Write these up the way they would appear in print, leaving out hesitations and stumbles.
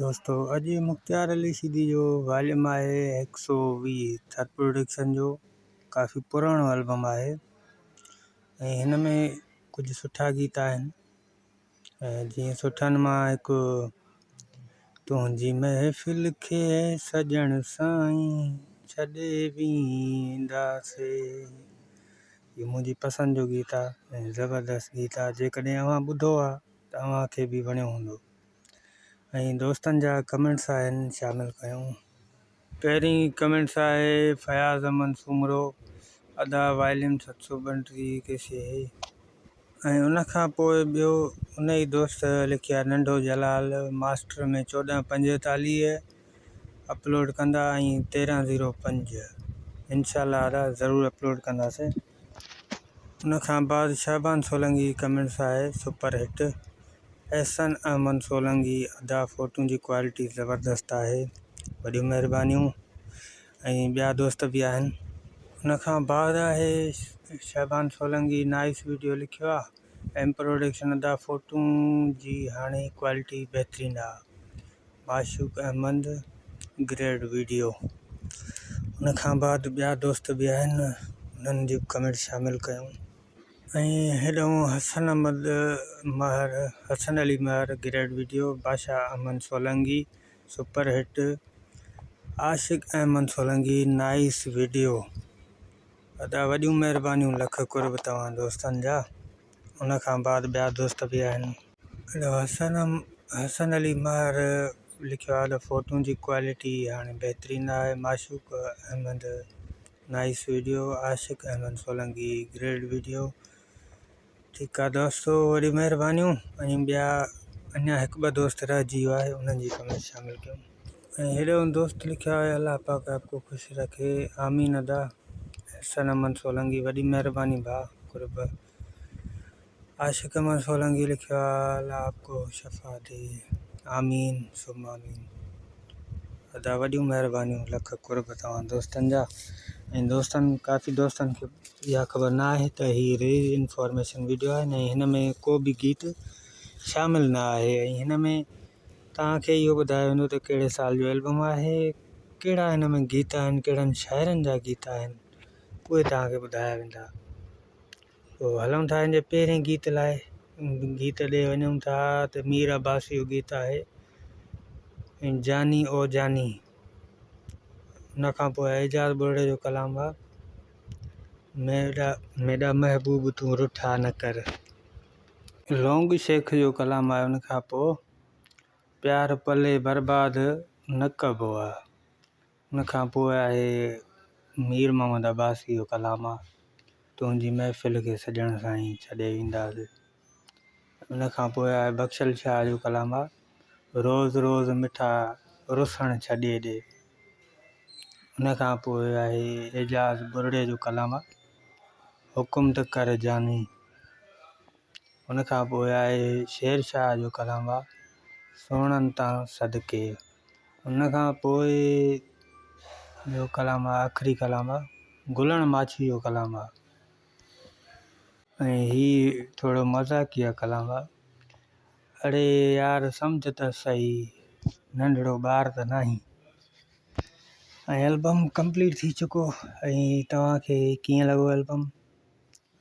دوستو اڄ مختيار علي شيدي جو واليوم آهي هڪ سو 20 ٿر پروڊڪشن جو ڪافي پراڻو البم آهي ۽ هن ۾ ڪجهه سٺا گيت آهن ۽ جيئن سٺن مان هڪ تنهنجي محفل کي سڄڻ سائين ڇڏي وينداسي هي منهنجي پسند جو گيت آهي ۽ زبردست گيت آهي جيڪڏهن اوهان ٻڌو آهي ته اوهان کي به وڻيو هوندو. ۽ دوستن جا ڪمينٽس آهن شامل ڪيون. پهرين ڪمينٽس آهي فياض احمد سومرو ادا وائلين 732 ڪيسي هي ۽ ان کان پوء ٻيو ان ئي دوست لکيا ننڍو جلال ماسٽر ۾ 14:45 اپلوڊ ڪندا ۽ 13:05 انشاء الله ادا ضرور اپلوڊ ڪنداسين. ان کان بعد شعبان سولنگي ڪمينٽس آهي سپر هٽ احسن احمد سولنگي ادا فوٽون جي ڪوالٽي زبردست آهي وڏيون مهربانيون ۽ ٻيا دوست به آهن. ان کان بعد آهي شعبان سولنگي نائس ويڊيو لکيو آ ايم پروڊڪشن ادا فوٽون جي هاڻي ڪوالٽي بهترين آ معشوق احمد گريڊ ويڊيو ان کان بعد ٻيا دوست به آهن انهن جي به ڪمينٽ شامل ڪيون. ۽ هيڏانهن Hassan Ahmed Mehar Hassan Ali Mehar great video Badshah Ahmed Solangi super hit Ashiq Ahmed Solangi nice video ادا وڏيون مهربانيون لک قرب توهان دوستن جا ان کان بعد ٻيا دوست به آهن. ادا حسن علي مهر لکيو آهي ته فوٽون جي ڪوالٽي هاڻي بهترين آهي Mashoq Ahmed nice video Ashiq Ahmed Solangi great video ٺيڪ آ دوستو وڏي مهربانيون ۽ ٻيا اڃا هڪ ٻه دوست رهجي ويو آهي انهن جي ڪمينٽ شامل ڪيون ۽ هيڏو دوست لکيو آهي الله پاڪ آپ کو خوش رکي آمين ادا احسان احمد سولنگي وڏي مهرباني ڀاء قرب عاشق احمد سولنگي لکيو آ الله آپ ڪو شفا the آمين ثم آمين ادا وڏيون مهربانيون لک قرب توهان دوستن جا ۽ دوستن ڪافي دوستن کي اها خبر نه آهي ته هي ري انفارميشن ويڊيو آهي ۽ هن ۾ ڪو به گيت شامل نه آهي ۽ هن ۾ توهان کي اهو ٻڌايو ويندو ته ڪهڙي سال جو البم آهي ڪهڙا هن ۾ گيت آهن ڪهڙن شاعرن جا گيت آهن اهي توهان کي ٻڌايا ويندا. پوء هلون ٿا هن جي پهرين گيت لاء گيت ڏي وڃون ٿا ته مير عباسي جو گيت آهي جاني او جاني ان کان پوء اعجاز ٻرڙي جو ڪلام آهي ميڏا ميڏا محبوب تون رٺا نه ڪر لونگ شيخ جو ڪلام آهي ان کان پوء پيار پلي برباد نه ڪبو آهي ان کان پوء آهي مير محمد عباسي جو ڪلام آ تنهنجي محفل کي سڄڻ سائين ڇڏي وينداسين. ان کان پوء آهي بخشل شاهه جو ڪلام آ روز روز مٺا رسڻ ڇڏي ڏي. ان کان پوء آهي اعجاز ٻرڙي جو ڪلام آ حڪم ته ڪر جاني. ان کان پوء آهي شير شاهه جو ڪلام آ سهڻن تان صدقي. ان کان پوء ٻيو ڪلام آ آخري ڪلام آ گلڻ ماڇي جو ڪلام آ ۽ هي ٿورو مذاقيه ڪلام آ اڙي يار سمجھ ته سهي ننڍڙو ٻار ته ناهين ۽ البم ڪمپليٽ ٿي چڪو ۽ توهان کي ڪيئن لڳو البم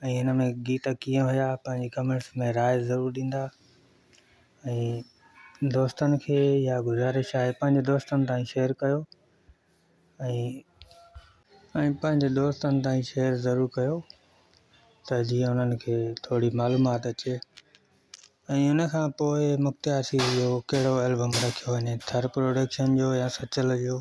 ۽ هن ۾ گيت ڪيئن هيا پنهنجي ڪمينٽس ۾ راء ضرور ڏيندا ۽ دوستن کي اها گذارش آهي پنهنجي دوستن تائين شيئر ڪيو ۽ ۽ پنهنجي دوستن تائين شيئر ضرور ڪيو ته جيئن انهن کي ٿوري معلومات اچي ۽ ان کان پوء مختيار سي جو ڪهڙو البم رکيو وڃي ٿر پروڊڪشن جو يا سچل جو.